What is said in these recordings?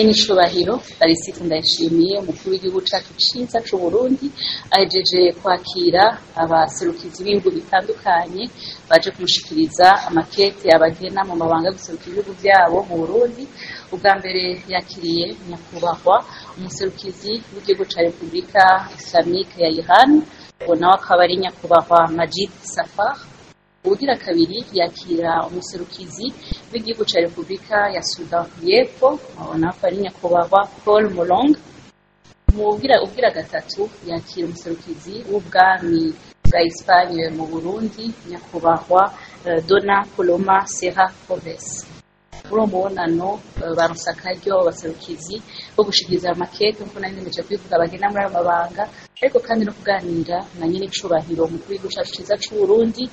Nyenicubahiro Felicite Ndayishimiye, umukuru w'igihugu cacu ciza c'Uburundi, ahejeje kwakira abaserukizi b'ibihugu bitandukanye baje kumushikiriza amakete abagena mu mabanga yo guserukira ibihugu vyabo mu Burundi. Ubwa mbere yakiriye nyakubahwa umuserukizi w'igihugu ca Republika Islamique ya Iran, uwo nawe akaba ari nyakubahwa Majid Safar. Ubugira kabiri yakira umuserukizi w'igihugu ca Republika ya Sudan y'Epfo, uwo nawe akaba ari nyakubahwa Paul Molong. Ubugira gatatu yakira umuserukizi w'ubwami bwa Espagne mu Burundi, nyakubahwa Dona Coloma Serra Coves. Muri uwo mubonano baronse akaryo abaserukizi bo gushikiriza amakete, nkuko nari nemeje kubivuga, bagena muri ayo mabanga, ariko kandi no kuganira na nyenicubahiro umukuru w'igihugu cacu ciza c'Uburundi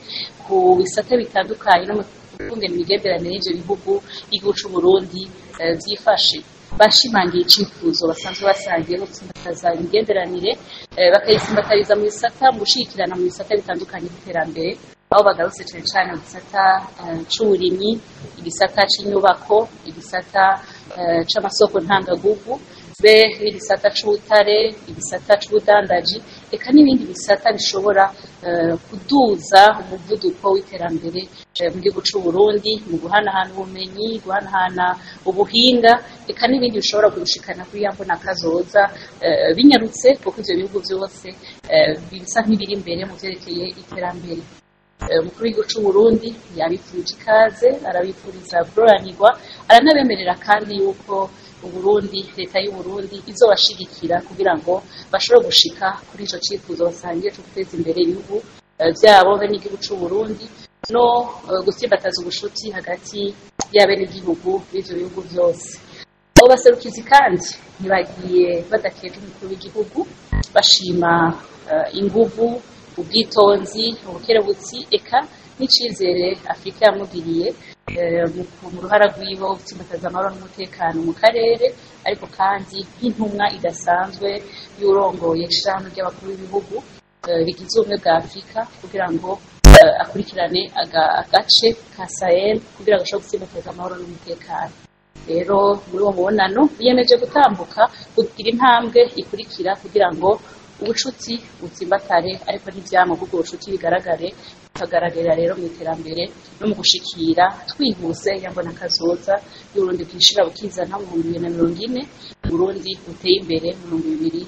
ku bisata bitandukanye no mu kungena imigenderanire y'ivyo bihugu y'igihugu c'Uburundi vyifashe. Bashimangiye icifuzo basanzwe basangiye no gutsimbataza imigenderanire, bakayitsimbataza mu bisata, mu gushigikirana mu bisata bitandukanye by'iterambere, aho bagarutse cane cane mu gisata c'uburimyi, igisata c'inyubako, igisata c'amasoko ntangagugu, be n'igisata c'ubutare, igisata c'ubudandaji, eka n'ibindi bisata bishobora kuduza umuvuduko w'iterambere mu gihugu c'Uburundi, mu guhanahana ubumenyi, guhanahana ubuhinga, eka n'ibindi bishobora gushikana kuri ya mbona kazoza binyarutse, kuko ivyo bihugu vyose bisa nk'ibiri imbere mu vyerekeye iterambere. Umukuru w'igihugu c'Uburundi yabifurije ikaze, arabifuriza kuroranirwa, aranabemerera kandi yuko Uburundi, leta y'Uburundi izobashigikira kugira ngo bashobore gushika kuri ico cifuzo basangiye co guteza imbere ibihugu vyabo be n'igihugu c'Uburundi, no gutsimbataza ubushuti hagati y'abenegihugu b'ivyo bihugu vyose. Abo baserukizi kandi ntibagiye badakeje umukuru w'igihugu, bashima inguvu, ubwitonzi, ubukerebutsi, eka n'icizere Afurika yamugiriye mu ruhara rwiwe wo gutsimbataza amahoro n'umutekano mu karere, ariko kandi nk'intumwa idasanzwe y'urongoye ishirahamwe ry'abakuru b'ibihugu bigize Ubumwe bwa Afurika, kugira ngo akurikirane agace ka Sahel kugira ngo ashobore gutsimbataza amahoro n'umutekano. Rero muri uwo mubonano biyemeje gutambuka, kugira intambwe ikurikira kugira ngo ubucuti butsimbatare, ariko n'ivyamwa bw'ubwo bucuti bigaragare, bikagaragarira rero mu iterambere no mu gushikira twihuse yambona kazoza y'Uburundi bwishira bukizana mu 2040, Burundi buteye imbere mu bihumbi bibiri